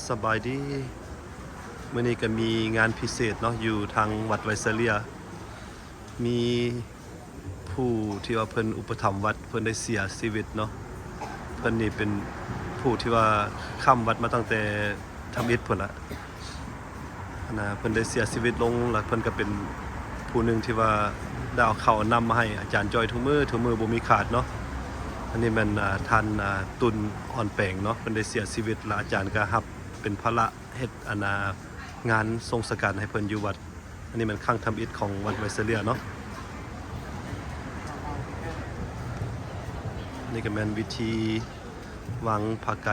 ສະບາຍດີ ມື້ນີ້ກໍມີງານພິເສດເນາະ ຢູ່ທາງວັດໄວເຊີເລຍ ມີຜູ້ທີ່ວ່າເພິ່ນອຸປະຖຳວັດ ເພິ່ນໄດ້ເສຍຊີວິດເນາະ ເພິ່ນນີ້ເປັນຜູ້ທີ່ວ່າຄ້ຳວັດມາຕັ້ງແຕ່ທຳອິດພຸ້ນລະ ອັນນະ ເພິ່ນໄດ້ເສຍຊີວິດລົງ ແລະ ເພິ່ນກໍເປັນຜູ້ໜຶ່ງທີ່ວ່າໄດ້ເອົາເຂົ້າເອົານ້ຳມາໃຫ້ອາຈານຈ້ອຍທຸກມື້ ທຸກມື້ບໍ່ມີຂາດເນາະ ອັນນີ້ແມ່ນ ອ່າ ທ່ານ ອ່າ ຕຸນ ອ່ອນແປງເນາະ ເພິ່ນໄດ້ເສຍຊີວິດ ແລະ ອາຈານກໍຮັບເປັນພາລະເຮັດ ອັນນະ ງານສົ່ງສະການໃຫ້ເພິ່ນຢູ່ວັດ ອັນນີ້ແມ່ນຄັ້ງທຳອິດຂອງວັດໄວເຊີເລຍເນາະ ນີ້ກໍແມ່ນວິທີ ວັງພະໄກ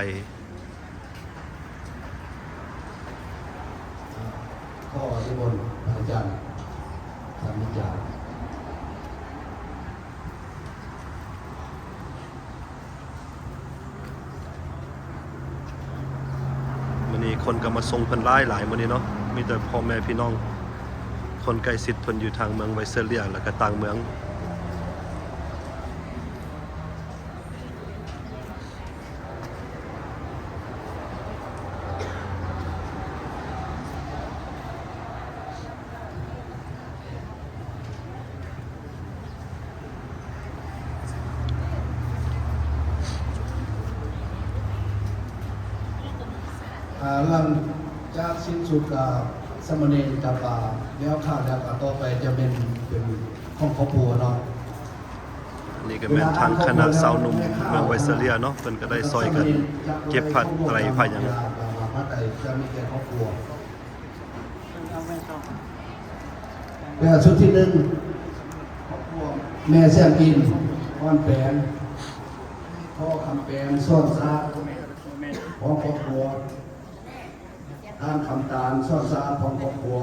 ຂໍນິມົນພະອາຈານ ທ່ານອາຈານ ມື້ນີ້ຄົນກໍມາສົ່ງເພິ່ນຫຼາຍໆ ມື້ນີ້ເນາະ ມີແຕ່ພໍ່ແມ່ພີ່ນ້ອງ ຄົນໃກ້ຊິດເພິ່ນຢູ່ທາງເມືອງໄວເຊີເລຍ ແລ້ວກໍຕ່າງເມືອງ. ອ່າ ຫຼັງຈາກສິ້ນສຸດ ອ່າ ສາມະເນນກັບ ອ່າ ແນວຂ່າວແລ້ວ ກໍຕໍ່ໄປຈະແມ່ນເປັນຂອງຄອບຄົວເນາະ. ອັນນີ້ກໍແມ່ນທາງຄະນະຊາວໜຸ່ມເມືອງໄວເຊີເລຍເນາະ ເພິ່ນກໍໄດ້ຊ່ອຍກັນເກັບຜ້າໄຕຜ້າຫຍັງ. ແມ່ຊຸດທີໜຶ່ງ ຄອບຄົວແມ່ແຊມອິນ ອ່ອນແປງ ພໍ່ຄຳແປງ ສອນຊາ ພ້ອມຄອບຄົວ. ທ່ານຄຳຕານ ສອນຊາ ພ້ອມຄອບຄົວ,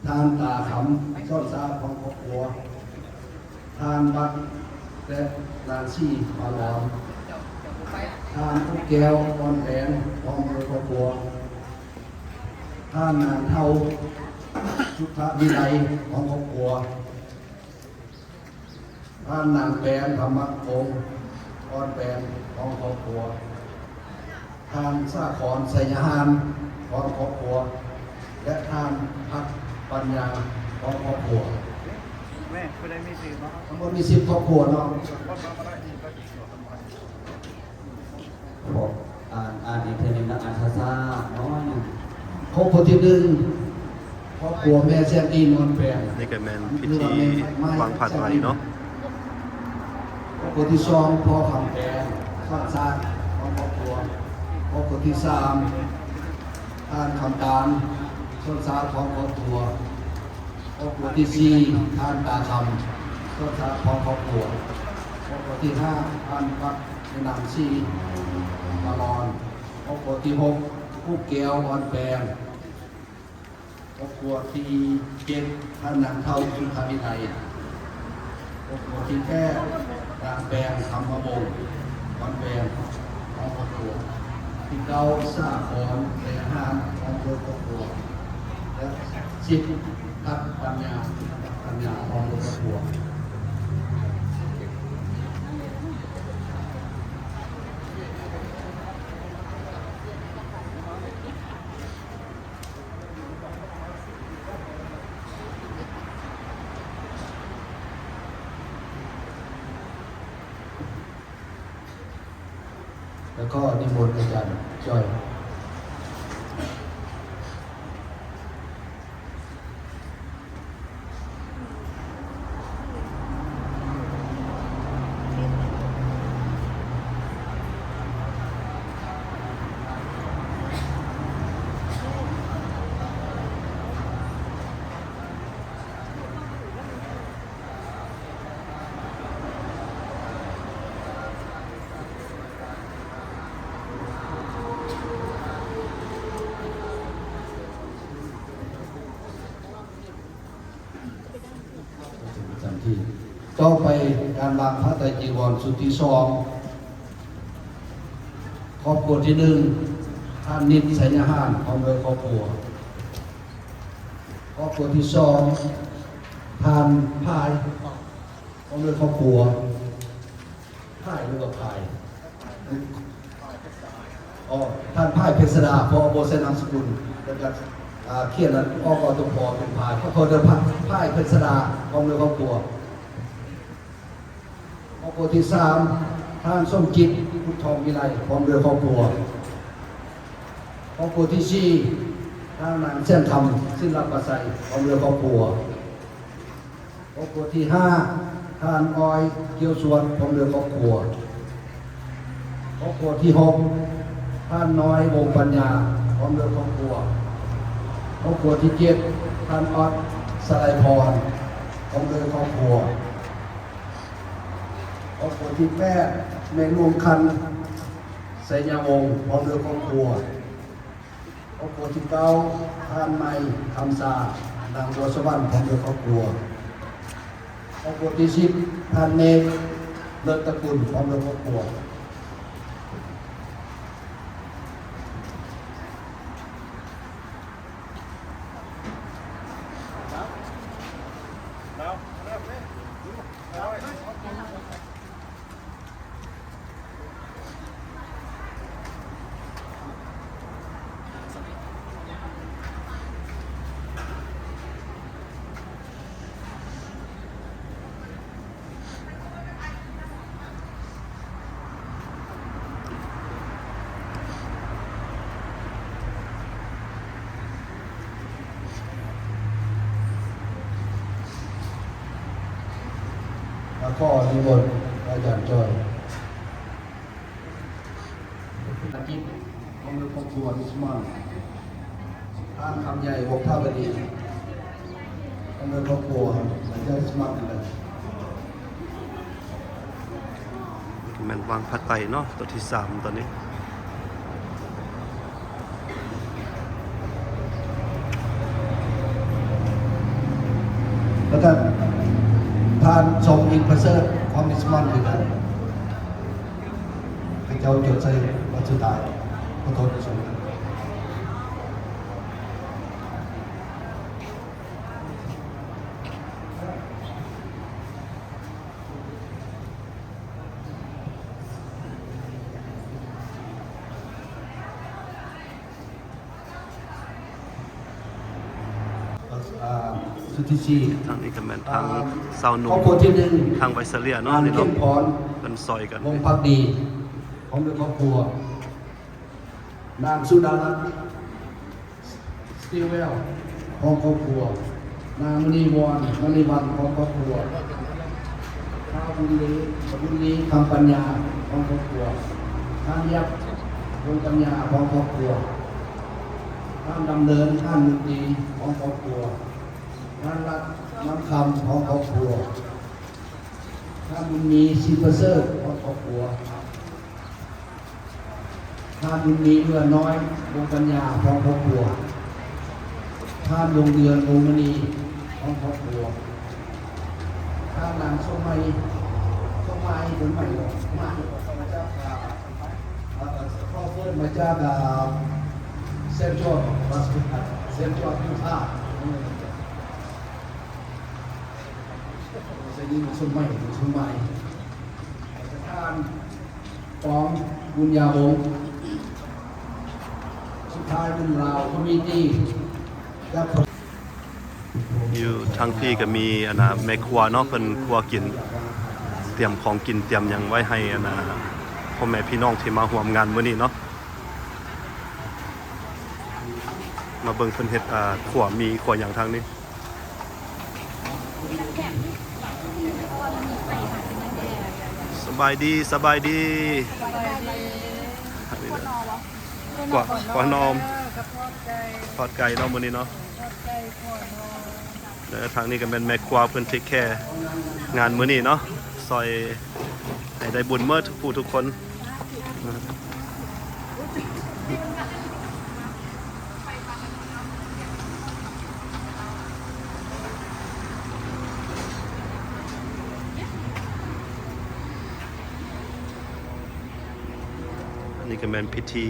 ທ່ານຕາຄຳ ສອນຊາ ພ້ອມຄອບຄົວ, ທ່ານວັດ ແລະ ນາງສີ ປາລອນ, ທ່ານອຸແກ້ວ ອ່ອນແປງ ພ້ອມດ້ວຍຄອບຄົວ, ທ່ານນາງເຖົ້າ ສຸທະວິໄລ ພ້ອມຄອບຄົວ. ທ່ານນາງແປນ ທຳມະກົງ ອ່ອນແປນ ພ້ອມຄອບຄົວ, ທ່ານສາຄອນ ໄຊຍະຫານ ພ້ອມຄອບຄົວ ແລະ ທ່ານພັກ ປັນຍາ ພ້ອມຄອບຄົວ. ແມ່ນ ຜູ້ໃດມີຊື່ເນາະ? ທັງໝົດມີສິບຄອບຄົວເນາະ. ຂໍອ່ານ ອ່ານອີກເທື່ອໜຶ່ງນະ ອ່ານຊ້າໆໜ້ອຍໜຶ່ງ. ຄອບຄົວທີໜຶ່ງ ຄອບຄົວແມ່ແຊມອິນ ອ່ອນແປງ. ນີ້ກໍແມ່ນພິທີວາງພາໄຕເນາະ. ຄອບຄົວທີສອງ ພໍ່ຄຳແປງ ສອນຊາ ພ້ອມຄອບຄົວ. ຄອບຄົວທີສາມ ທ່ານຄຳຕານ ສອນຊາ ພ້ອມຄອບຄົວ. ຄອບຄົວທີສີ່ ທ່ານຕາຄຳ ສອນຊາ ພ້ອມຄອບຄົວ. ຄອບຄົວທີຫ້າ ທ່ານວັດ ແມ່ນາງສີ ມາລອນ. ຄອບຄົວທີຫົກ ຜູ້ແກ້ວ ອ່ອນແປງ. ຄອບຄົວທີເຈັດ ທ່ານນາງເຖົ້າ ສຸທະວິໄລ. ຄອບຄົວທີແປດ ນາງແປງ ທຳມະວົງ ວັນແປງ ພ້ອມຄອບຄົວ. ທີເກົ້າ ສາຄອນ ໄຊຍະຫານ ພ້ອມດ້ວຍຄອບຄົວ ແລະ ສິບ ທັກ ປັນຍາ ທັກ ປັນຍາ ພ້ອມດ້ວຍຄອບຄົວ. ແລ້ວກໍນິມົນອາຈານຈ້ອຍ. ປະຈຳທີ່. ຕໍ່ໄປການວາງພະໄຕຈີວອນຊຸດທີສອງ. ຄອບຄົວທີໜຶ່ງ ທ່ານນິດ ໄຊຍະຫານ ພ້ອມດ້ວຍຄອບຄົວ. ຄອບຄົວທີສອງ ທ່ານພາຍ ພ້ອມດ້ວຍຄອບຄົວ. ພາຍ ຫຼືວ່າພາຍ? ຄ ທ່ານ ພາຍ ເພັດສະດາ ພໍບໍ່ໃຊ້ນາມສະກຸນ ແລ້ວກໍ ອ່າ ຂຽນ ອກ ອຕພ ເປັນ ພາຍ ຂໍໂທດເດີ ພາຍ ເພັດສະດາ ພ້ອມດ້ວຍຄອບຄົວ. ຄອບຄົວທີສາມ ທ່ານ ສົມຈິດ ພຸດທອງວິໄລ ພ້ອມດ້ວຍຄອບຄົວ. ຄອບຄົວທີສີ່ ທ່ານ ນາງ ແສງຄຳ ສິນລະປະໄຊ ພ້ອມດ້ວຍຄອບຄົວ. ຄອບຄົວທີຫ້າ ທ່ານ ອອຍ ກ່ຽວສວນ ພ້ອມດ້ວຍຄອບຄົວ. ຄອບຄົວທີຫົກ ທ່ານ ນ້ອຍ ວົງປັນຍາ ພ້ອມດ້ວຍຄອບຄົວ. ຄອບຄົວທີເຈັດ ທ່ານ ອອດ ສະໄລພອນ ພ້ອມດ້ວຍຄອບຄົວ. ຄອບຄົວທີແປດ ແມ່ຫຼວງຄັນ ໄຊຍະວົງ ພ້ອມດ້ວຍຄອບຄົວ. ຄອບຄົວທີເກົ້າ ທ່ານ ໄມ ຄຳສາ ນາງ ບົວສະຫວັນ ພ້ອມດ້ວຍຄອບຄົວ. ຄອບຄົວທີສິບ ທ່ານ ເມກ ເລີດຕະກຸນ ພ້ອມດ້ວຍຄອບຄົວ. ແລ້ວກໍນິມົນອາຈານຈອຍ ອາທິດ ພ້ອມດ້ວຍຄອບຄົວ ອິດສະມານ ທ່ານ ຄຳໃຫຍ່ ວົງທາວະດີ ພ້ອມດ້ວຍຄອບຄົວ ອາຈານ ອິດສະມານ ແມ່ນວາງຜ້າໄຕເນາະ ໂຕທີສາມຕອນນີ້. ແລ້ວກໍທ່ານ ສົມອິນ ປະເສີດ ຄອມມິດສະມອນ ຄືກັນ ເຂົາເຈົ້າຈົດໃສ່ວັນສຸດທ້າຍ ຂໍໂທດນະສົມ. ອ່າ ຊຸດທີສີ່ ທາງນີ້ກໍແມ່ນທາງ ອ່າ ຊາວໜຸ່ມ ຄອບຄົວທີໜຶ່ງ ທາງໄວສະເລຍເນາະ ນາງ ນີ້ເນາະ ເຂັມພອນ ເພິ່ນຊ່ອຍກັນ ວົງພັກດີ ພ້ອມດ້ວຍຄອບຄົວ ນາງ ສຸດາລັດ ສະຕີເວລ ພ້ອມຄອບຄົວ, ນາງ ມະນີວອນ ມະນີວັນ ພ້ອມຄອບຄົວ, ທ້າວ ບຸນລີ ບຸນລີ ຄຳປັນຍາ ພ້ອມຄອບຄົວ, ທ່ານ ຍັບ ວົງປັນຍາ ພ້ອມຄອບຄົວ, ທ່ານ ດຳເນີນ ທ່ານ ມຸນຕີ ພ້ອມຄອບຄົວ, ທ່ານ ລັດ ນຳຄຳ ພ້ອມຄອບຄົວ, ທ່ານ ບຸນມີ ສີປະເສີດ ພ້ອມຄອບຄົວ. ທ່ານ ບຸນມີ ເອື້ອນ້ອຍ ວົງປັນຍາ ພ້ອມຄອບຄົວ, ທ່ານ ວົງເດືອນ ວົງມະນີ ພ້ອມຄອບຄົວ, ທ່ານ ນາງ ສົມໄໝ ສົມໄໝ ເປັນໄໝ ມາ ມາຈາກ ອ່າ ເອີ ຄອບຄົວມາຈາກ ອ່າ ເຊນຈອນ ວອຊິງຕັນ ເຊນຈອນ ຢູທາ ເອີ ສະຫຍິງ ສົມໄໝ ສົມໄໝ ທ່ານ ປອງ ບຸນຍາວົງ, ສຸດທ້າຍເປັນລາວຄອມມິວນິຕີ້ ຈາກ ຢູ່ທາງພີ້ກໍມີ ອັນນ່າ ແມ່ຄົວເນາະ ເພິ່ນຄົວກິນ ຕຽມຂອງກິນ ຕຽມຫຍັງໄວ້ໃຫ້ ອັນນ່າ ພໍ່ແມ່ພີ່ນ້ອງທີ່ມາຮ່ວມງານມື້ນີ້ເນາະ. ມາເບິ່ງເພິ່ນເຮັດ ອ່າ ຂົ້ວໝີ່ ຂົ້ວຫຍັງທາງນີ້. ສະບາຍດີ ສະບາຍດີ. ອັນນີ້ນະ ຂົ້ວ ຂົ້ວໜໍ່ ທອດໄກ່ເນາະ ມື້ນີ້ເນາະ. ແລະ ທາງນີ້ກໍແມ່ນແມ່ຄົວ ເພິ່ນເທກແຄງານມື້ນີ້ເນາະ ຊ່ອຍໃຫ້ໄດ້ບຸນເໝິດທຸກຜູ້ທຸກຄົນ. ອັນນີ້ກໍແມ່ນພິທີ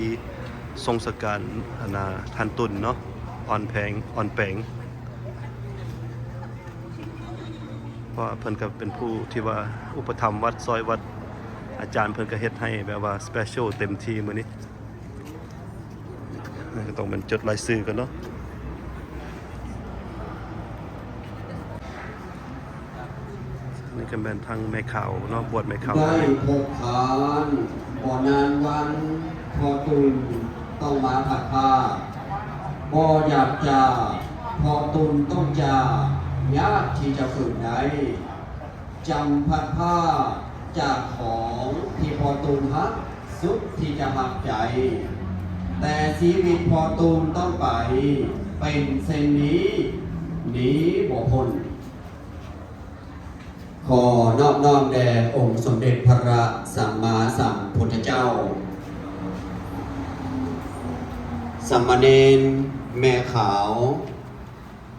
ສົ່ງສະການ ອັນນ່າ ທ່ານຕຸນເນາະ ອ່ອນແພງ ອ່ອນແປງ ເພາະວ່າເພິ່ນກໍເປັນຜູ້ທີ່ວ່າອຸປະຖຳວັດ ຊ່ອຍວັດ ອາຈານເພິ່ນກໍເຮັດໃຫ້ແບບວ່າສະເປຊຽວເຕັມທີ່ມື້ນີ້. ກໍຕ້ອງແມ່ນຈົດລາຍຊື່ກ່ອນເນາະ. ນີ້ກໍແມ່ນທາງແມ່ຂາວເນາະ, ບວດແມ່ຂາວ ໄດ້ພົບຜ່ານ ບໍ່ນານວັນ ພໍ່ຕຸນຕ້ອງມາພັດພາກ, ບໍ່ຢາກຈາກ ພໍ່ຕຸນຕ້ອງຈາກ, ຍາກທີ່ຈະຝືນໄດ້. ຈຳພັດພາກຈາກຂອງທີ່ພໍ່ຕຸນຮັກສຸດທີ່ຈະຮັກໃຈ, ແຕ່ຊີວິດພໍ່ຕຸນຕ້ອງໄປ ເປັນເຊັ່ນນີ້ ໜີບໍ່ພົ້ນ. ຂໍນອບນ້ອມແດ່ອົງສົມເດັດພະສຳມາສຳພຸດທະເຈົ້າ. ສາມະເນນແມ່ຂາວ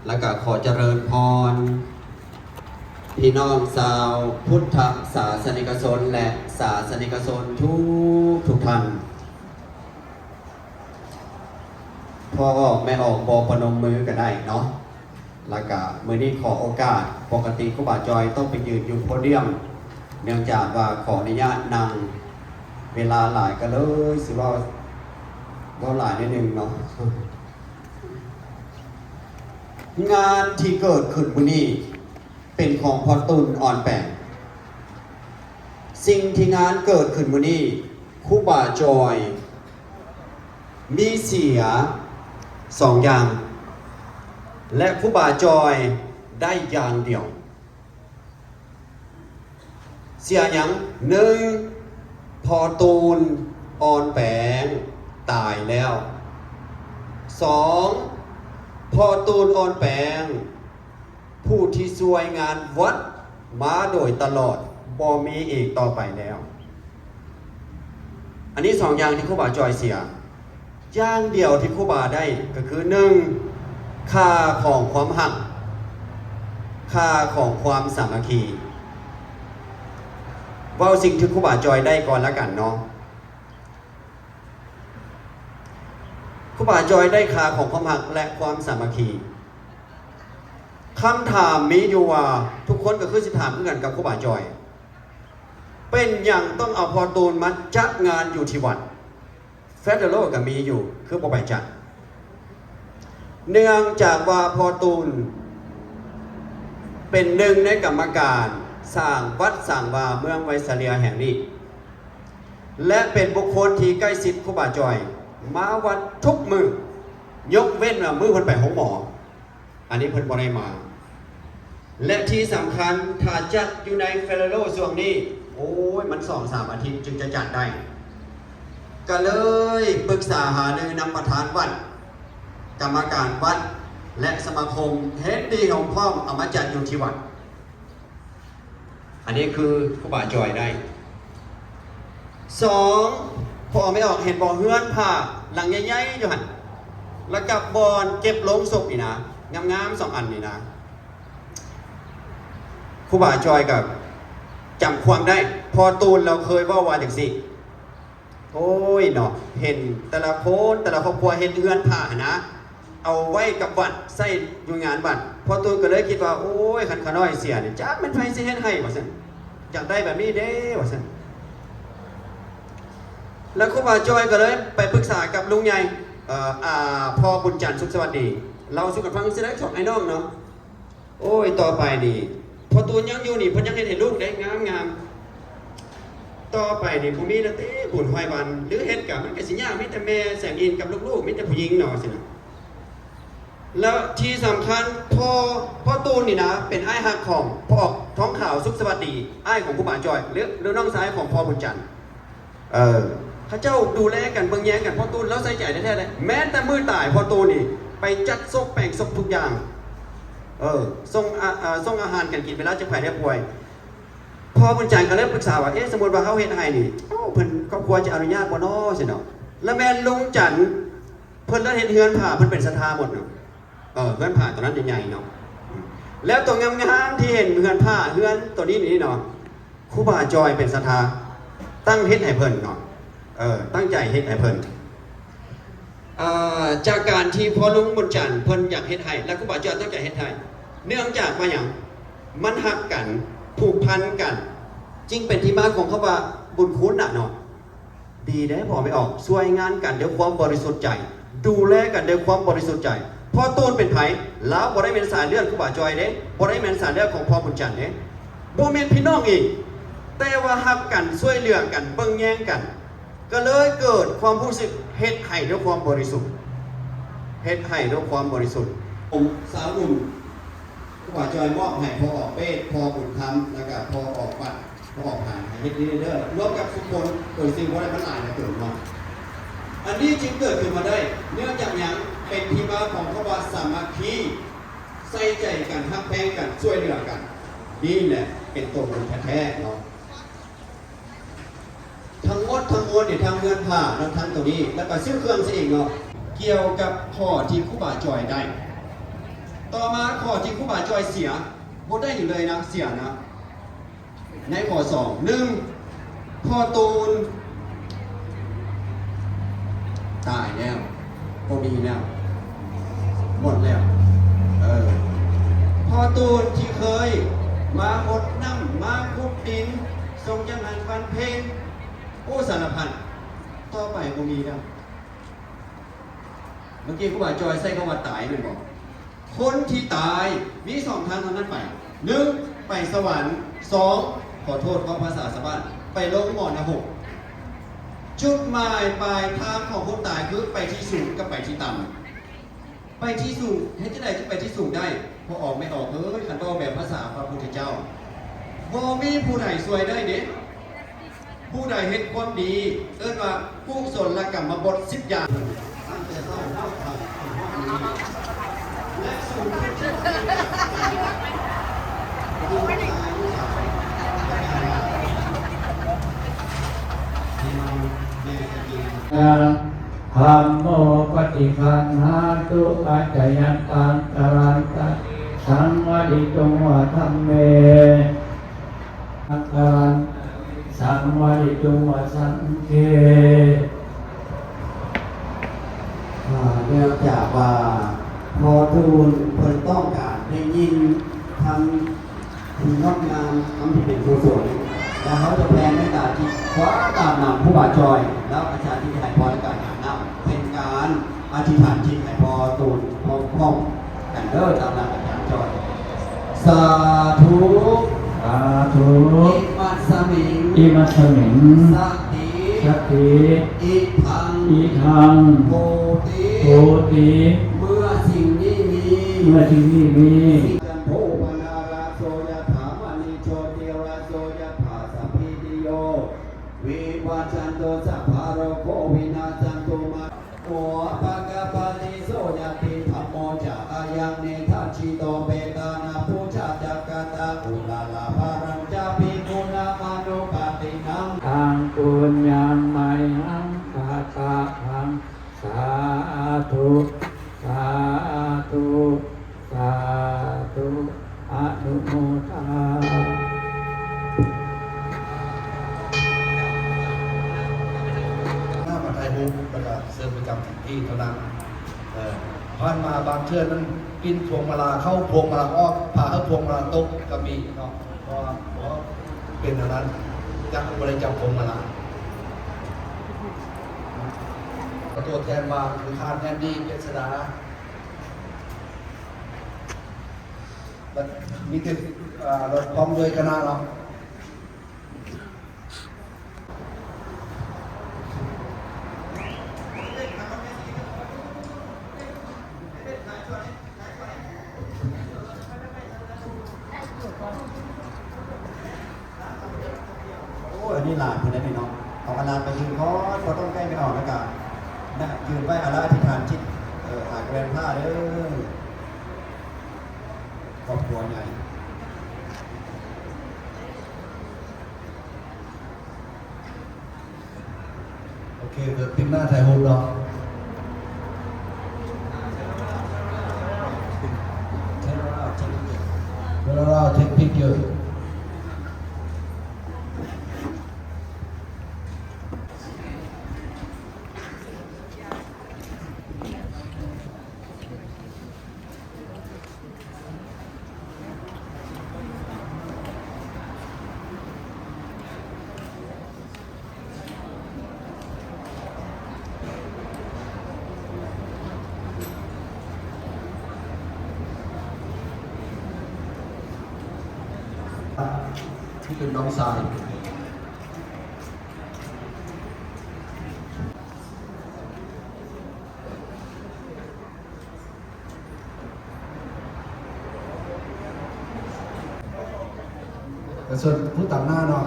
ແລ້ວກໍຂໍຈະເລີນພອນ ພີ່ນ້ອງຊາວພຸດທະສາສະນິກະຊົນ ແລະ ສາສະນິກະຊົນທຸກໆທ່ານ. ພໍ່ອອກແມ່ອອກບໍ່ປະນົມມືກໍໄດ້ເນາະ. ແລ້ວກະມື້ນີ້ຂໍໂອກາດ, ປົກກະຕິຄູບາຈອຍຕ້ອງໄປຢືນຢູ່ໂພດຽມ, ເນື່ອງຈາກວ່າຂໍອະນຸຍາດນັ່ງ, ເວລາຫຼາຍກໍເລີຍຊິເວົ້າ, ເວົ້າຫຼາຍໜ້ອຍໜຶ່ງເນາະ. ງານທີ່ເກີດຂຶ້ນມື້ນີ້ເປັນຂອງພໍ່ຕູນ ອ່ອນແປງ. ສິ່ງທີ່ງານເກີດຂຶ້ນມື້ນີ້, ຄູບາຈອຍມີເສຍສອງຢ່າງ ແລະ ຄູບາຈອຍໄດ້ຢ່າງດຽວ. ເສຍຫຍັງ? ໜຶ່ງ ພໍ່ຕູນ ອ່ອນແປງ ຕາຍແລ້ວ. ສອງ ພໍ່ຕູນ ອ່ອນແປງ ຜູ້ທີ່ຊ່ວຍງານວັດມາໂດຍຕະຫຼອດ ບໍ່ມີອີກຕໍ່ໄປແລ້ວ. ອັນນີ້ສອງຢ່າງທີ່ຄູບາຈອຍເສຍ. ຢ່າງດຽວທີ່ຄູບາໄດ້ກໍຄື ໜຶ່ງ ຄ່າຂອງຄວາມຮັກ, ຄ່າຂອງຄວາມສາມັກຄີ. ເວົ້າສິ່ງທີ່ຄູບາຈອຍໄດ້ກ່ອນລະກັນເນາະ. ຄູບາຈອຍໄດ້ຄ່າຂອງຄວາມຮັກ ແລະ ຄວາມສາມັກຄີ. ຄຳຖາມມີຢູ່ວ່າ ທຸກຄົນກໍຄືຊິຖາມຄືກັນກັບຄູບາຈອຍ, ເປັນຫຍັງຕ້ອງເອົາພໍ່ຕູນມາຈັດງານຢູ່ທີ່ວັດ? ແຟດເດີໂລກໍມີຢູ່ ຄືບໍ່ໄປຈັດ? ເນື່ອງຈາກວ່າພໍ່ຕູນເປັນໜຶ່ງໃນກຳມະການສ້າງວັດສ້າງວາເມືອງໄວເຊເລຍແຫ່ງນີ້ ແລະ ເປັນບຸກຄົນທີ່ໃກ້ຊິດຄູບາຈອຍ, ມາວັດທຸກມື້, ຍົກເວັ້ນວ່າມື້ເພິ່ນໄປໂຮງໝໍ. ອັນນີ້ເພິ່ນບໍ່ໄດ້ມາ. ແລະ ທີ່ສຳຄັນ ຖ້າຈັດຢູ່ໃນເຟເຣໂລຊ່ວງນີ້, ໂອ້ຍ ມັນສອງສາມອາທິດຈຶ່ງຈະຈັດໄດ້. ກໍເລີຍປຶກສາຫາລືນຳປະທານວັດ, ກຳມະການວັດ ແລະ ສະມາຄົມ ເຫັນດີເຫັນພ້ອມເອົາມາຈັດຢູ່ທີ່ວັດ. ອັນນີ້ຄືຄູບາຈອຍໄດ້. ສອງ ພໍ່ອອກແມ່ອອກ ເຫັນບໍ່ ເຮືອນພະຫຼັງໃຫຍ່ໆຢູ່ຫັ້ນ ແລ້ວກັບບ່ອນເກັບໂລງສົບນີ້ນະ ງາມໆ ສອງອັນນີ້ນະ. ຄູບາຈອຍກໍຈຳຄວາມໄດ້, ພໍ່ຕູນລາວເຄີຍເວົ້າວ່າຈັ່ງຊີ້. ໂອ້ຍເນາະ, ເຫັນແຕ່ລະຄົນ ແຕ່ລະຄອບຄົວເຮັດເຮືອນພະຫັ້ນນະ ເອົາໄວ້ກັບວັດ ໃຊ້ຢູ່ງານວັດ. ພໍ່ຕູນກໍເລີຍຄິດວ່າ ໂອ້ຍ ຄັນຂ້ານ້ອຍເສຍນີ້ ຈັກແມ່ນໃຜຊິເຮັດໃຫ້ ວ່າຊັ້ນ, ຢາກໄດ້ແບບນີ້ເດ້ ວ່າຊັ້ນ. ແລ້ວຄູບາຈອຍກໍເລີຍໄປປຶກສາກັບລຸງໃຫຍ່ ເອີ ອາ ພໍ່ບຸນຈັນ ສຸກສະຫວັດດີ, ເລົ່າສູ່ກັນຟັງຊິໄດ້ ສອງອ້າຍນ້ອງເນາະ. ໂອ້ຍ ຕໍ່ໄປນີ້ ພໍ່ຕູນຍັງຢູ່ນີ້ ເພິ່ນຍັງເຮັດໃຫ້ລູກໄດ້ງາມໆ. ຕໍ່ໄປນີ້ ບໍ່ມີແລ້ວຕິ ບຸນຮ້ອຍວັນ ຫຼືເຮັດກະ ມັນກະຊິຍາກ, ມີແຕ່ແມ່ແສງອິນກັບລູກໆ ມີແຕ່ຜູ້ຍິງເນາະ ຊີ້ນະ. ແລ້ວທີ່ສຳຄັນ ພໍ່ ພໍ່ຕູນນີ້ນະ ເປັນອ້າຍຮັກຂອງພໍ່ອອກ ທອງຂາວ ສຸກສະຫວັດດີ, ອ້າຍຂອງຄູບາຈອຍ ຫຼື ຫຼືນ້ອງຊາຍຂອງພໍ່ບຸນຈັນ. ເອີ ເຂົາເຈົ້າດູແລກັນ ເບິ່ງແຍງກັນ. ພໍ່ຕູນລາວໃສ່ໃຈແທ້ໆເດ້, ແມ້ແຕ່ມື້ຕາຍ ພໍ່ຕູນນີ້ໄປຈັດສົບ ແປງສົບທຸກຢ່າງ. ເອີ ສົ່ງອາ ເອີ ສົ່ງອາຫານການກິນເວລາເຈັບໄຂ້ໄດ້ປ່ວຍ. ພໍ່ບຸນຈັນກໍເລີຍປຶກສາວ່າ ເອະ ສົມມຸດວ່າເຮົາເຮັດໃຫ້ນີ້ ເອົ້າ ເພິ່ນຄອບຄົວຈະອະນຸຍາດບໍ່ນໍ ຊີ້ເນາະ. ແລ້ວແມ່ນລຸງຈັນ ເພິ່ນລະເຮັດເຮືອນພະ ເພິ່ນເປັນສັດທາໝົດເນາະ. ເອີ ເຮືອນພະຕົວນັ້ນໃຫຍ່ໆເນາະ. ແລ້ວຕົວງາມໆທີ່ເຫັນເຮືອນພະ ເຮືອນຕົວນີ້ນີ້ເນາະ ຄູບາຈອຍເປັນສັດທາ ຕັ້ງເຮັດໃຫ້ເພິ່ນເນາະ. ເອີ ຕັ້ງໃຈເຮັດໃຫ້ເພິ່ນ. ເອີ ຈາກການທີ່ພໍ່ລຸງບຸນຈັນເພິ່ນຢາກເຮັດໃຫ້ ແລະ ຄູບາຈອຍຕັ້ງໃຈເຮັດໃຫ້ ເນື່ອງຈາກວ່າຫຍັງ? ມັນຮັກກັນ ຜູກພັນກັນ ຈຶ່ງເປັນທີ່ມາຂອງຄຳວ່າບຸນຄຸນນະເນາະ. ດີເດ້ ພໍ່ແມ່ອອກ ຊ່ວຍງານກັນດ້ວຍຄວາມບໍລິສຸດໃຈ. ດູແລກັນດ້ວຍຄວາມບໍລິສຸດໃຈ. ພໍ່ຕູນເປັນໃຜ? ລາວບໍ່ໄດ້ແມ່ນສາຍເລືອດຄູບາຈ່ອຍເດ້, ບໍ່ໄດ້ແມ່ນສາຍເລືອດຂອງພໍ່ບຸນຈັນເດ້, ບໍ່ແມ່ນພີ່ນ້ອງອີກ, ແຕ່ວ່າຮັກກັນ, ຊ່ວຍເຫຼືອກັນ, ເບິ່ງແຍງກັນ, ກໍເລີຍເກີດຄວາມຮູ້ສຶກເຮັດໃຫ້ດ້ວຍຄວາມບໍລິສຸດ, ເຮັດໃຫ້ດ້ວຍຄວາມບໍລິສຸດ. ຜົມສາວໜຸ່ມ ຄູບາຈ່ອຍມອບໃຫ້ພໍ່ອອກເປດ, ພໍ່ບຸນຄຳ ແລ້ວກະພໍ່ອອກບັດ, ພໍ່ອອກຫານ ໃຫ້ເຮັດນີ້ເດີ, ລວມກັບຊຸມຊົນໂດຍຊື່ບໍ່ໄດ້ ມັນຫຼາຍເຫຼືອເກີນເນາະ. ອັນນີ້ຈຶ່ງເກີດຂຶ້ນມາໄດ້ ເນື່ອງຈາກຫຍັງ? ເປັນທີ່ມາຂອງຄຳວ່າສາມັກຄີ, ໃສ່ໃຈກັນ, ຮັກແພງກັນ, ຊ່ວຍເຫຼືອກັນ, ນີ້ແຫຼະເປັນຕົວບຸນແທ້ໆເນາະ. ທັງໝົດທັງມວນນີ້ ທັງເຮືອນຜ້າ ແລະ ທັງໂຕນີ້ ແລ້ວກໍຊື້ເຄື່ອງຊະອີກເນາະ. ກ່ຽວກັບຂໍ້ທີ່ຄູບາຈ່ອຍໄດ້, ຕໍ່ມາຂໍ້ທີ່ຄູບາຈ່ອຍເສຍ, ບໍ່ໄດ້ຫຍັງເລີຍນະ, ເສຍນະ. ໃນຂໍ້ສອງ ໜຶ່ງ ພໍ່ຕູນຕາຍແລ້ວ. ບໍ່ມີແລ້ວ ໝົດແລ້ວ. ເອີ ພໍ່ຕູນທີ່ເຄີຍມາຫົດນ້ຳ ມາຂຸດດິນ ສົ່ງຈັງຫັນວັນເພັງ ໂອ້ ສາລະພັດ ຕໍ່ໄປບໍ່ມີແລ້ວ. ເມື່ອກີ້ຄູບາຈ່ອຍໃຊ້ຄຳວ່າຕາຍແມ່ນບໍ່? ຄົນທີ່ຕາຍມີສອງທາງເທົ່ານັ້ນໄປ, ໜຶ່ງ ໄປສະຫວັນ, ສອງ ຂໍໂທດເວົ້າພາສາຊາວບ້ານ ໄປລົງໝໍນະຮົກ. ຈຸດໝາຍປາຍທາງຂອງຄົນຕາຍຄືໄປທີ່ສູງກັບໄປທີ່ຕ່ຳ. ໄປທີ່ສູງ ເຮັດຈັ່ງໃດຈຶ່ງໄປທີ່ສູງໄດ້? ພໍ່ອອກແມ່ອອກເອີຍ, ຄັນເວົ້າແບບພາສາພະພຸດທະເຈົ້າ, ບໍ່ມີຜູ້ໃດຊ່ວຍໄດ້ເດ້. ຜູ້ໃດເຮັດຄວາມດີ ເອີ້ນວ່າກຸສົນລະກຳມະບົດສິບຢ່າງ. ຕັ້ງແຕ່ເຊົ້າຮອດຄ່ຳ ເຖິງຮອດມື້ ແລະ ສູງສຸດທີ່ສຸດ ຄືການຮູ້ຈັກ ທີ່ເຮົາແຍກກັນຢູ່. ທຳໂມ ປະຕິຄັນຫາຕຸ ປັດຈະຍັນຕັງ ກາລັນຕະ ສັງວະດິຕຸງ ວະທຳເມ ອັກກະລັນ ສັງວະລິຕຸງ ວະສັງເຄ. ເນື່ອງຈາກວ່າພໍ່ທູນເພິ່ນຕ້ອງການໄດ້ຍິນຄຳທີ່ງົດງາມ, ຄຳທີ່ເປັນກຸສົນ, ແລະ ເຮົາຈະແຜ່ເມດຕາຈິດຄວ້າຕາມນຳຄູບາຈ່ອຍ ແລ້ວອາຈານທີ່ຈະໃຫ້ພອນການຫານຳ ເປັນການ ອະທິຖານຈິດໃຫ້ພໍ່ຕູນພ້ອມໆກັນເດີ ຕາມຫຼັງອາຈານຈອຍ. ສາທຸ ສາທຸ ອິມັດສະມິງ ອິມັດສະມິງ ສະຕິ ສະຕິ ອິທັງ ອິທັງ ໂຫຕິ ໂຫຕິ ເມື່ອສິ່ງນີ້ມີ ເມື່ອສິ່ງນີ້ມີ ສິກຂັນໂທ ປະນາລະໂສ ຍະຖາ ມະນີ ໂຊຕິລະໂສ ຍະຖາ ສະພີຕິໂຍ ວິວັດທັນຕຸ ສັບພະໂລໂກ ວິນາສັນຕຸ ມະ ໂອ ປະກະປະຕິໂສ ຍະຕິທຳໂມ ຈະອາຍັງ ນິທັດຖິໂຕ ເປຕານັບພຸດທະຈັກກະຕາ ອຸລາລາພະລັນຈະ ພິກຂຸນະມະນຸປະຕິນັງ ຕັງປຸນຍັງໄມຫັງ ກະຕະຫັງ ສາທຸ ສາທຸ ສາທຸ ອະນຸໂມທາ. ໜ້າມາຖ່າຍຮູບ ແລ້ວກະເຊີນປະຈຳທີ່ເທົ່ານັ້ນ. ເອີ ຜ່ານມາບາງເທື່ອນັ້ນ ປິ່ນພວງມາລາເຂົ້າ ພວງມາລາອອກ ພາໃຫ້ພວງມາລາຕົກກໍມີເນາະ, ເພາະວ່າ ເພາະເປັນແນວນັ້ນ ຈະບໍ່ໄດ້ຈັບພວງມາລາ. ຕົວແທນວ່າຄືທ່ານແອນດີ້ ເຈດສະດາ. ມີແຕ່ ເອີ ເຮົາພ້ອມດ້ວຍຄະນະເນາະ. ໂອ້ ອັນນີ້ຫຼານເພິ່ນໄດ໋ເນາະ. ເອົາອາລານໄປຢືນກ່ອນ ບໍ່ຕ້ອງໃກ້ໄປອອກ ແລ້ວກະນະ ຢືນໄວ້ ອາລາອະທິຖານຈິດ ເອີ ຫາແກຣນພາເດີ ຄອບຄົວໃຫຍ່. ໂອເຄ ເດີ ຕິດໜ້າຖ່າຍຮູບເນາະ. Turn around, take picture. Turn around, take picture. ໂ ທີ່ເປັນນ້ອງຊາຍ. ແຕ່ສ່ວນຜູ້ຕາງໜ້າເນາະ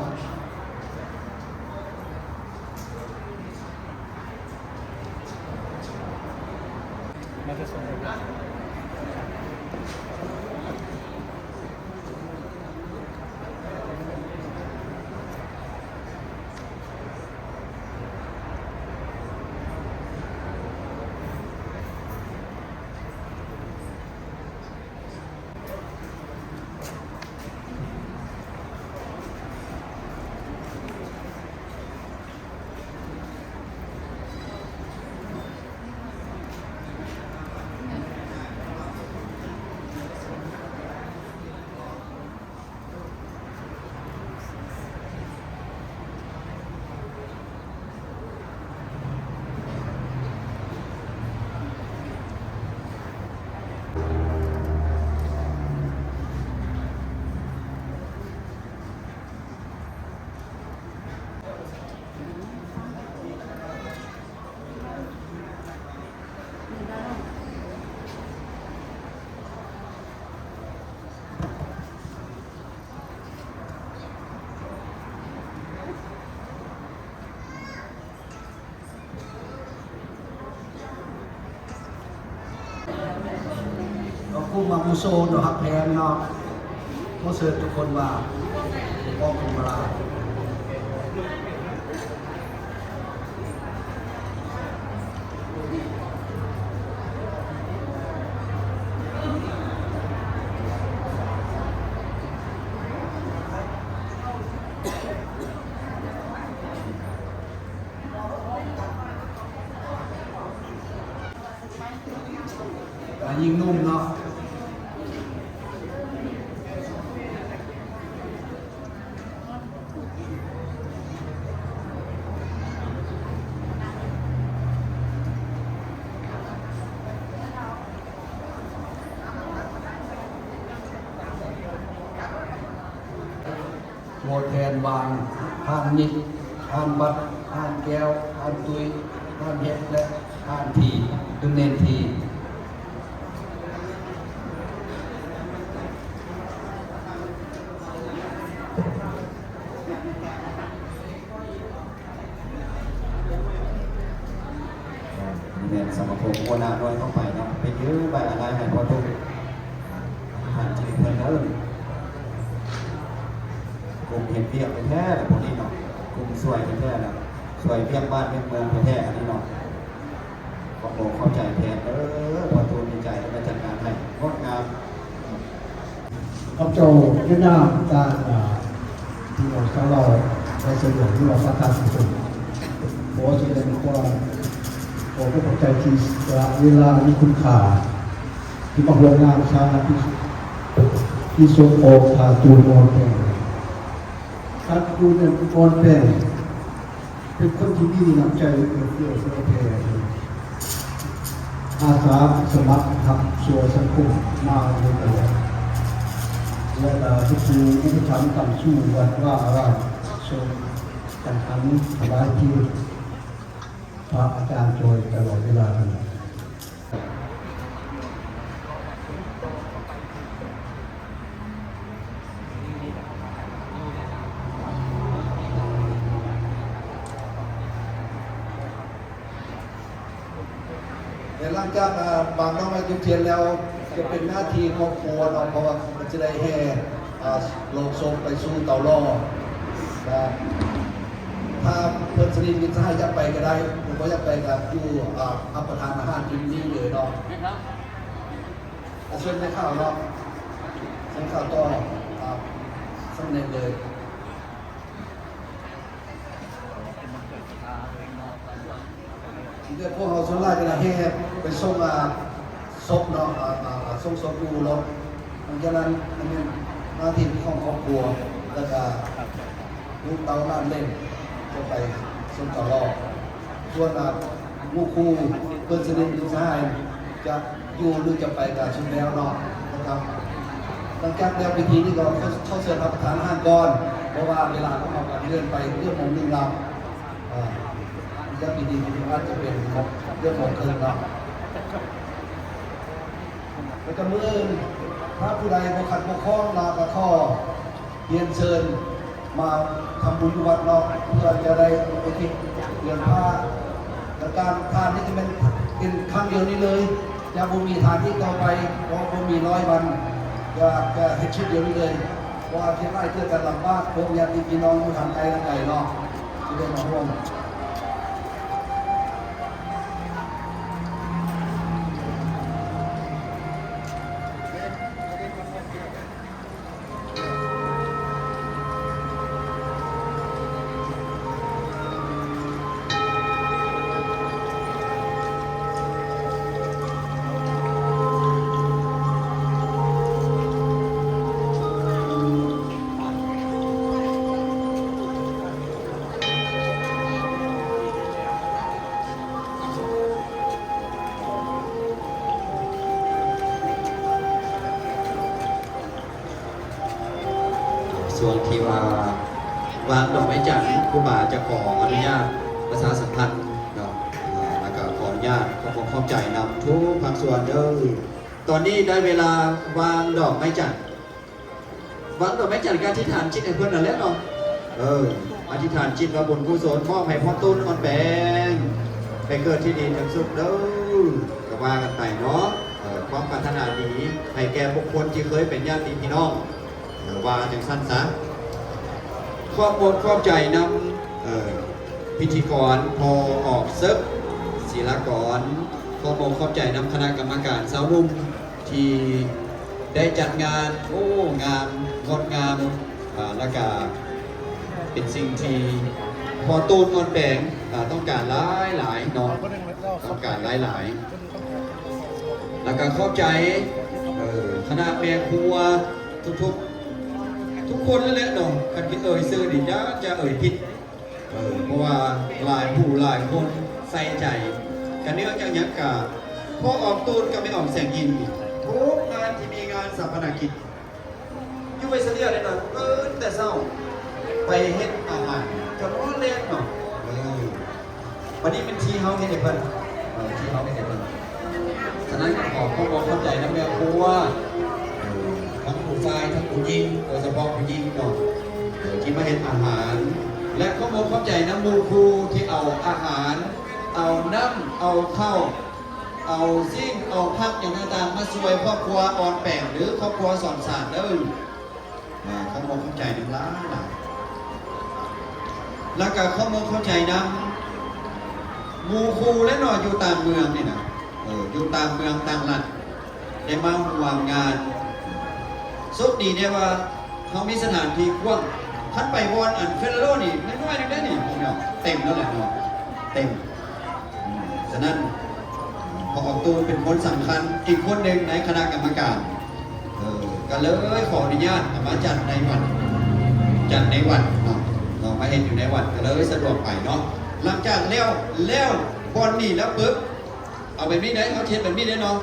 ກໍກຸ່ມອາວຸໂສເນາະ ຮັກແພງເນາະ ຂໍເຊີນທຸກຄົນວ່າອອກຄົມມາລາ. ຍິງໜຸ່ມເນາະ. ຕົວແທນວາງ ທ່ານນິກ ທ່ານບັດ ທ່ານແກ້ວ ທ່ານຕຸ້ຍ ທ່ານເຮັດ ແລະ ທ່ານທີ ຄືເນນທີ. ແມ່ນສະມາຄົມຫົວໜ້າໜ່ວຍເຂົ້າໄປເນາະ ໄປຍື່ໃບອາໄລໃຫ້ພໍ່ຕູ້ ທ່ານຈິງເພິ່ນເດີ. ກຸ່ມເຮັດວຽກແທ້ໆ ລະພວກນີ້ເນາະ ກຸ່ມຊ່ວຍແທ້ໆ ລະຊ່ວຍວຽກບ້ານວຽກເມືອງແທ້ໆ ອັນນີ້ເນາະ. ຂໍຂອບໃຈແທນເດີ ພໍ່ຕູ້ ດີໃຈທີ່ມາຈັດງານໃຫ້ງົດງາມ. ຂ້າພະເຈົ້າໃນນາມທ່ານ ອາ ພີ່ນ້ອງຊາວລາວ ໄດ້ສະດວກທີ່ວ່າປະທານປະຊຸມ ຂໍສະແດງຄວາມຂອບອົກຂອບໃຈທີ່ສະຫຼະເວລາອັນມີຄຸນຄ່າ ທີ່ມາຮ່ວມງານຊາປະນະກິດສົບຂອງທ່ານ ຕູນ ອ່ອນແປງ. ທ່ານ ຕູນ ອ່ອນແປງ ເປັນຄົນທີ່ມີນ້ຳໃຈເອື້ອເຟື້ອເຜື່ອແຜ່ ອາສາສະໝັກຮັບຊ່ວຍສັງຄົມມາໂດຍຕະຫຼອດ ແລະ ກໍເປັນຜູ້ອຸປະຖຳຄ້ຳຊູວັດວາອາຣາມ ຊົງກັງຫັນຖວາຍຄືນພະອາຈານຊ່ອຍຕະຫຼອດເວລານັ້ນ. ແລະ ຫຼັງຈາກ ອາ ວາງດອກໄມ້ທູບທຽນແລ້ວ ຈະເປັນໜ້າທີ່ຄອບຄົວເນາະ ເພາະວ່າເພິ່ນຈະໄດ້ແຫ່ ອາ ໂລງສົບໄປສູ່ເຕົາຫຼໍ່ ແລະ ຖ້າເພື່ອນສະໜິດມິດສະຫາຍຢາກໄປກໍໄດ້ ຫຼືບໍ່ຢາກໄປກໍຢູ່ ອາ ຮັບປະທານອາຫານຢູ່ນີ້ເລີຍເນາະ. ອາ ເຊີນແມ່ຂາວເນາະ ເຊີນຂາວຕໍ່ ອາ ສຳເລັດເລີຍ. ເດີ ພວກເຮົາສ່ວນຫຼາຍກໍແຫ່ໄປສົ່ງ ອາ ສົບເນາະ ອາ ອາ ສົ່ງສົບຢູ່ລົດ. ຫຼັງຈາກນັ້ນ ອັນນີ້ໜ້າທີ່ຂອງຄອບຄົວ ແລ້ວກະລູກເຕົ້າຫຼານເຫຼັນຈະໄປສົ່ງຕະຫຼອດ. ສ່ວນ ອາ ໝູ່ຄູ່ເພື່ອນສະໜິດມິດສະຫາຍຈະຢູ່ ຫຼື ຈະໄປກະສຸດແລ້ວເນາະ ນະຄັບ. ຫຼັງຈາກແລ້ວພິທີນີ້ກໍຂໍເຊີນຮັບປະທານອາຫານກ່ອນ ພາະວ່າເວລາຂອງເຮົາກໍເລື່ອນໄປເກືອບໂມງໜຶ່ງແລ້ວ. ເອີ ເລື່ອນດີໆ ອາດຈະເປັນເກືອບໂມງເຄິ່ງແລ້ວ. ແລ້ວກໍມື້ອື່ນ ຖ້າຜູ້ໃດບໍ່ຂັດບໍ່ຂ້ອງ ລາວກໍຂໍຮຽນເຊີນມາທຳບຸນຢູ່ວັດເນາະ ເພື່ອຈະໄດ້ອຸທິດເດືອນພະ ແລະ ການທານນີ້ຈະແມ່ນເປັນຄັ້ງດຽວນີ້ເລີຍ ຈະບໍ່ມີທານອີກຕໍ່ໄປ ເພາະບໍ່ມີຮ້ອຍວັນ ຈະ ຈະເຮັດຊຸດດຽວນີ້ເລີຍ ເພາະວ່າເຮັດຫຼາຍເທື່ອກໍລຳບາກ ພວກຍາດຕິພີ່ນ້ອງຢູ່ທາງໃກ້ທາງໄກເນາະ ຊິໄດ້ມາຮ່ວມ. ຊ່ວງທີ່ວ່າວາງດອກໄມ້ຈັນ ຄູບາຈະຂໍອະນຸຍາດປະຊາສຳພັນເນາະ ແລ້ວກໍຂໍອະນຸຍາດຂອບອົກຂອບໃຈນຳທຸກພາກສ່ວນເດີ້. ຕອນນີ້ໄດ້ເວລາວາງດອກໄມ້ຈັນ. ວາງດອກໄມ້ຈັນກໍອະທິຖານຈິດໃຫ້ເພິ່ນນັ້ນແຫຼະເນາະ. ເອີ ອະທິຖານຈິດວ່າບຸນກຸສົນມອບໃຫ້ພໍ່ຕູນອ່ອນແປງ ໄປເກີດທີ່ດີທັງສຸກເດີ້ ກໍວ່າກັນໄປເນາະ. ເອີ ຄວາມປາດຖະໜາດີໃຫ້ແກ່ບຸກຄົນທີ່ເຄີຍເປັນຍາດຕິພີ່ນ້ອງ ເອີ ວ່າຈັ່ງຊັ້ນຊະ. ຂອບອົກຂອບໃຈນຳ ເອີ ພິທີກອນ ພໍ່ອອກເສິກ ສີລາກອນ, ຂອບອົກຂອບໃຈນຳຄະນະກຳມະການຊາວໜຸ່ມ ທີ່ໄດ້ຈັດງານ ໂອ້ ງາມ ງົດງາມ ອ່າ ແລ້ວກະເປັນສິ່ງທີ່ພໍ່ຕູນອ່ອນແປງ ອ່າ ຕ້ອງການຫຼາຍໆເນາະ ຕ້ອງການຫຼາຍໆ. ແລ້ວກະຂອບໃຈ ເອີ ຄະນະແມ່ຄົວທຸກໆ ທຸກຄົນນັ້ນແຫຼະເນາະ ຄັນຊິເອີ່ຍຊື່ນີ້ ຢ້ານຈະເອີ່ຍຜິດ. ເອີ ເພາະວ່າຫຼາຍຜູ້ຫຼາຍຄົນໃສ່ໃຈ ກະເນື່ອງຈາກຫຍັງ ກະພໍ່ອອກຕູນກັບແມ່ອອກແສງອິນ ທຸກງານທີ່ມີງານຊາປະນະກິດ ຢູ່ໄວສະເລຍເດ້ນະ ຕື່ນແຕ່ເຊົ້າໄປເຮັດອາຫານ ຈະບໍ່ແລງເນາະ. ເອີ ບັດນີ້ແມ່ນທີ່ເຮົາເຮັດໃຫ້ເພິ່ນ ເອີ ທີ່ເຮົາເຮັດໃຫ້ເພິ່ນ. ສະນັ້ນກໍຂໍຂອບອົກຂອບໃຈນຳແມ່ຄົວ ເອີ ທັງຜູ້ຊາຍທັງຜູ້ຍິງ ໂດຍສະເພາະຜູ້ຍິງເນາະ ເອີ ທີ່ມາເຮັດອາຫານ ແລະ ຂອບອົກຂອບໃຈນຳໝູ່ຄູ່ທີ່ເອົາອາຫານ ເອົານ້ຳ ເອົາເຂົ້າ ເອົາຊີ້ນ ເອົາຜັກຫຍັງຕ່າງໆ ມາຊ່ວຍຄອບຄົວອ່ອນແປງ ຫຼື ຄອບຄົວສອນສານເດີ້. ອ່າ ຂອບອົກຂອບໃຈນຳຫຼາຍໆ ແລ້ວກະຂອບອົກຂອບໃຈນຳໝູ່ຄູ່ແຫຼະເນາະ ຢູ່ຕ່າງເມືອງນີ້ນະ ເອີ ຢູ່ຕ່າງເມືອງຕ່າງລັດ ໄດ້ມາຮ່ວມງານ. ໂຊກດີແດ່ວ່າເຮົາມີສະຖານທີ່ກວ້າງ ຄັນໄປບ່ອນອັນເຟດເດໂລນີ້ ນ້ອຍໆໜຶ່ງເດ້ນີ້ ເຕັມແລ້ວແຫຼະເນາະ ເຕັມ. ສະນັ້ນ ພໍ່ອອກຕູນເປັນຄົນສຳຄັນອີກຄົນໜຶ່ງໃນຄະນະກຳມະການ ເອີ ກໍເລີຍຂໍອະນຸຍາດເອົາມາຈັດໃນວັດ ຈັດໃນວັດເນາະ ເນາະ ມາເຮັດຢູ່ໃນວັດ ກໍເລີຍສະດວກໄປເນາະ. ຫຼັງຈາກແລ້ວ ແລ້ວບ່ອນນີ້ແລ້ວປຶບ ເອົາແບບນີ້ໄດ໋ ເຮົາເຮັດແບບນີ້ໄດ໋ເນາະ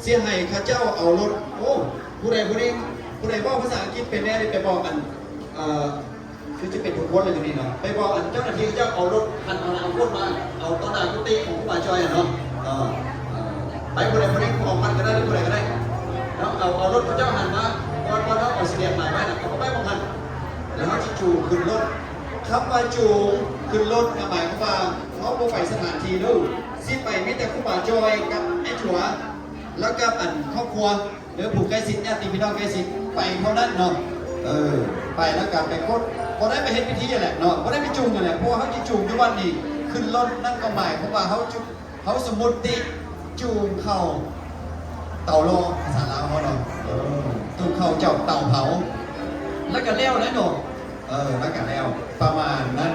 ຊິໃຫ້ເຂົາເຈົ້າເອົາລົດ ໂອ້ ຜູ້ໃດຜູ້ໜຶ່ງ ຜູ້ໃດເວົ້າພາສາອັງກິດເປັນແດ່ ໄປບອກອັນ ເອີ ຄືຈະເປັນທຸກຄົນເລີຍຕົວນີ້ເນາະ ໄປບອກອັນເຈົ້າໜ້າທີ່ເຂົາເຈົ້າເອົາລົດ ຄັນເອົາ ເອົາລົດມາ ເອົາຕໍ່ໜ້າກຸຕິຂອງຄູບາຈອຍຫັ້ນເນາະ ເອີ ເອີ ໄປຜູ້ໃດຜູ້ໜຶ່ງ ອອກວັດກໍໄດ້ ຫຼື ຜູ້ໃດກໍໄດ້ເນາະ ເອົາ ເອົາລົດເຂົາເຈົ້າຫັ້ນມາ ກ່ອນ ກ່ອນເຮົາເອົາສະແບງໝາຍໄວ້ນະ ເອົາໄປໝ່ອງຫັ້ນ ແລ້ວເຮົາຊິຈູງຂຶ້ນລົດ. ຄຳວ່າຈູງຂຶ້ນລົດກໍໝາຍຄວາມວ່າເຮົາບໍ່ໄປສະຖານທີ່ເດີ້ ຊິໄປມີແຕ່ຄູບາຈອຍກັບແມ່ຈົວ ແລ້ວກັບອັນຄອບຄົວ ຫຼື ຜູ້ໃກ້ຊິດ ຍາດຕິພີ່ນ້ອງໃກ້ຊິດໄປເທົ່ານັ້ນເນາະ ເອີ ໄປແລ້ວກໍໄປກົດ ບໍ່ໄດ້ໄປເຮັດພິທີຫັ້ນແຫຼະເນາະ ບໍ່ໄດ້ໄປຈູງຫັ້ນແຫຼະ ເພາະວ່າເຮົາຊິຈູງຢູ່ວັດນີ້ ຂຶ້ນລົດ ນັ້ນກໍໝາຍຄວາມວ່າເຮົາຈູ ເຮົາສົມມຸດຕິຈູງເຂົ້າເຕົາຫຼໍ່ ພາສາລາວເຮົາເນາະ ເອີ ຈູງເຂົ້າເຈົ້າເຕົາເຜົາ ແລ້ວກໍແລ້ວແຫຼະເນາະ ເອີ ແລ້ວກໍແລ້ວ ປະມານນັ້ນ.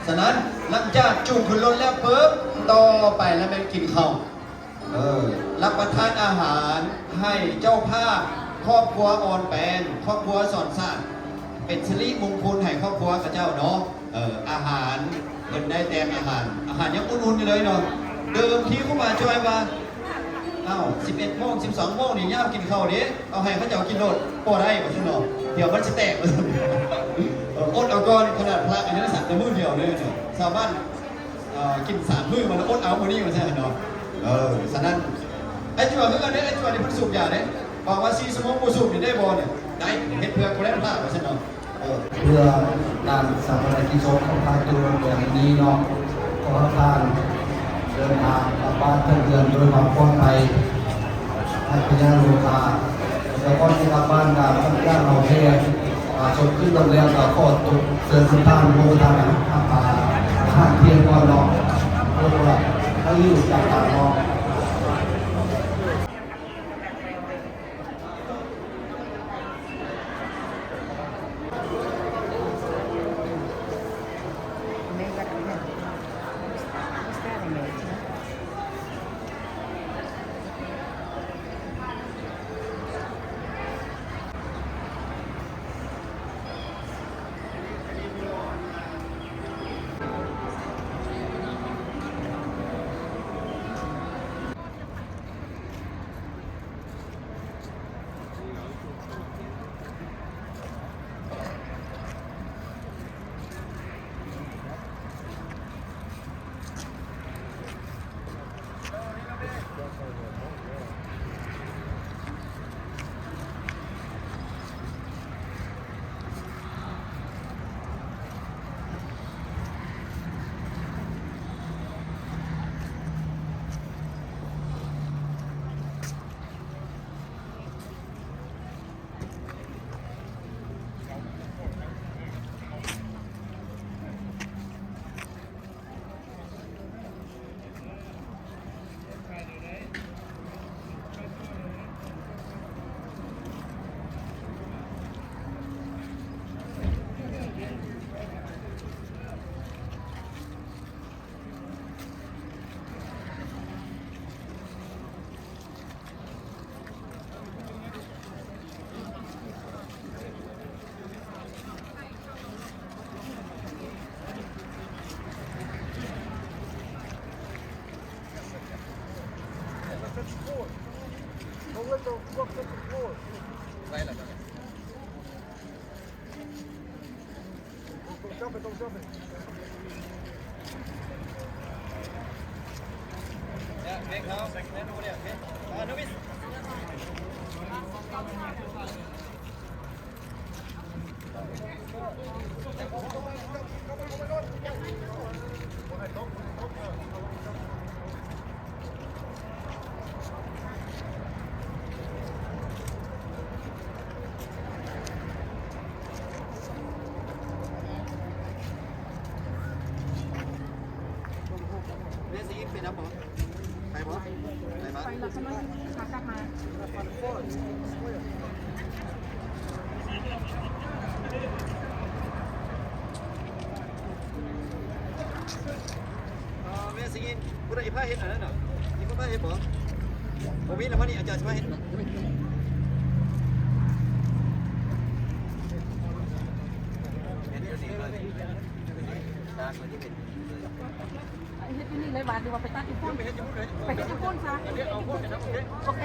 ສະນັ້ນ ຫຼັງຈາກຈູງຂຶ້ນລົດແລ້ວປຶບ ຕໍ່ໄປແລ້ວແມ່ນກິນເຂົ້າ ເອີ ຮັບປະທານອາຫານໃຫ້ເຈົ້າພາບ ຄອບຄົວອ່ອນແປງ ຄອບຄົວສອນສາດ ເປັນສິລິມຸງຄຸນໃຫ້ຄອບຄົວເຂົາເຈົ້າເນາະ. ເອີ ອາຫານ ເພິ່ນໄດ້ແຕ່ງອາຫານ ອາຫານຍັງອຸ່ນໆຢູ່ເລີຍເນາະ. ເດີມທີຄູບາຈອຍວ່າ ອ້າວ ສິບເອັດໂມງ ສິບສອງໂມງນີ້ຍາມກິນເຂົ້າເດ້ ເອົາໃຫ້ເຂົາເຈົ້າກິນໂລດ ບໍ່ໄດ້ວ່າຊັ້ນເນາະ ດຽວມັນຊິແຕກວ່າຊັ້ນ. ເອີ ອົດເອົາກ່ອນ ຂະໜາດພະຍັງໄດ້ສັກແຕ່ມື້ດຽວເລີຍເນາະ ຊາວບ້ານ ເອີ ກິນສາມມື້ ມັນອົດເອົາມື້ນີ້ວ່າຊັ້ນເນາະ. ເອີ ສະນັ້ນ ໄອ້ຈົວຄືກັນເດ້ ໄອ້ຈົວນີ້ເພິ່ນສູບຢາເດ້ ບອກວ່າສີ່ຊົ່ວໂມງບໍ່ສູບນີ້ໄດ້ບໍ່ນີ້? ໄດ້ ເຮັດເພື່ອຄົນແລນພະວ່າຊັ້ນເນາະ. ເອີ ເພື່ອງານຊາປະນະກິດສົບຂອງທ່ານ ໂຕໂນດ ໃນມື້ນີ້ເນາະ ຂໍໃຫ້ທ່ານເດີນທາງກັບບ້ານເຖິງເຮືອນໂດຍຄວາມປອດໄພ ໃຫ້ພະຍາໂລຄາ ແລ້ວກ່ອນຈະກັບບ້ານກໍ ອາ ສົບຂຶ້ນລົງແລ້ວ ກໍຂໍເຊີນທ່ານ ໂມທະນາອາຫານທ່ຽງກ່ອນເນາະ ເພື່ອວ່າໃຫ້ຢູ່ຈາກການເນາະ. ແມ່ຊິອີກເປັນນຳບໍ່? ໄປບໍ່? ໄປບໍ່? ໄປແລ້ວກໍມາ ຂາກັບມາ. ເອີ ແມ່ຊິອີກ ຜູ້ໃດພາເຮັດອັນນັ້ນນະ? ມີຄົນພາເຮັດບໍ່? ບໍ່ມີແລ້ວ ມານີ້ອາຈານຊິພາເຮັດ. ເຮັດຢູ່ນີ້ເລີຍ ເຮັດຢູ່ນີ້ເລີຍບາດ ຫຼືວ່າໄປຕັດຢູ່ພຸ້ນ? ໄປເຮັດຢູ່ພຸ້ນຊະ. ໂອເຄ. ໂອເຄ.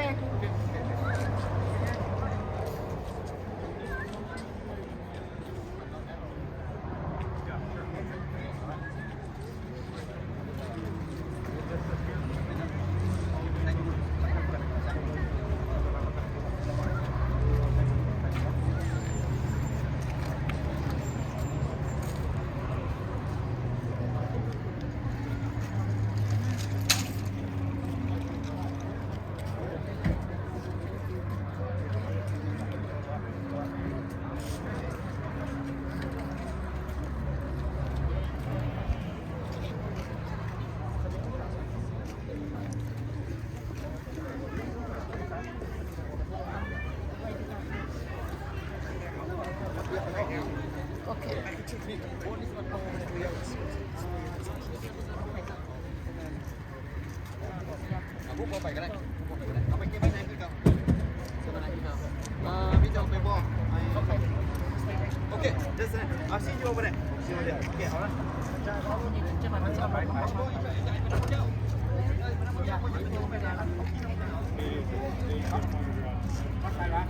ເອົາພວກເຮົາໄປກໍໄດ້ ພວກເຮົາໄປກໍໄດ້ ເອົາໄປເກັບໄວ້ໃນຄືເກົ່າ ເກັບໄວ້ໃນຄືເກົ່າ. ເອີ ມີເຈົ້າໄປບໍ່? ໂອເຄ I'll see you over there. See you over there. ໂອເຄ ເອົາລະ. ໄປລະ.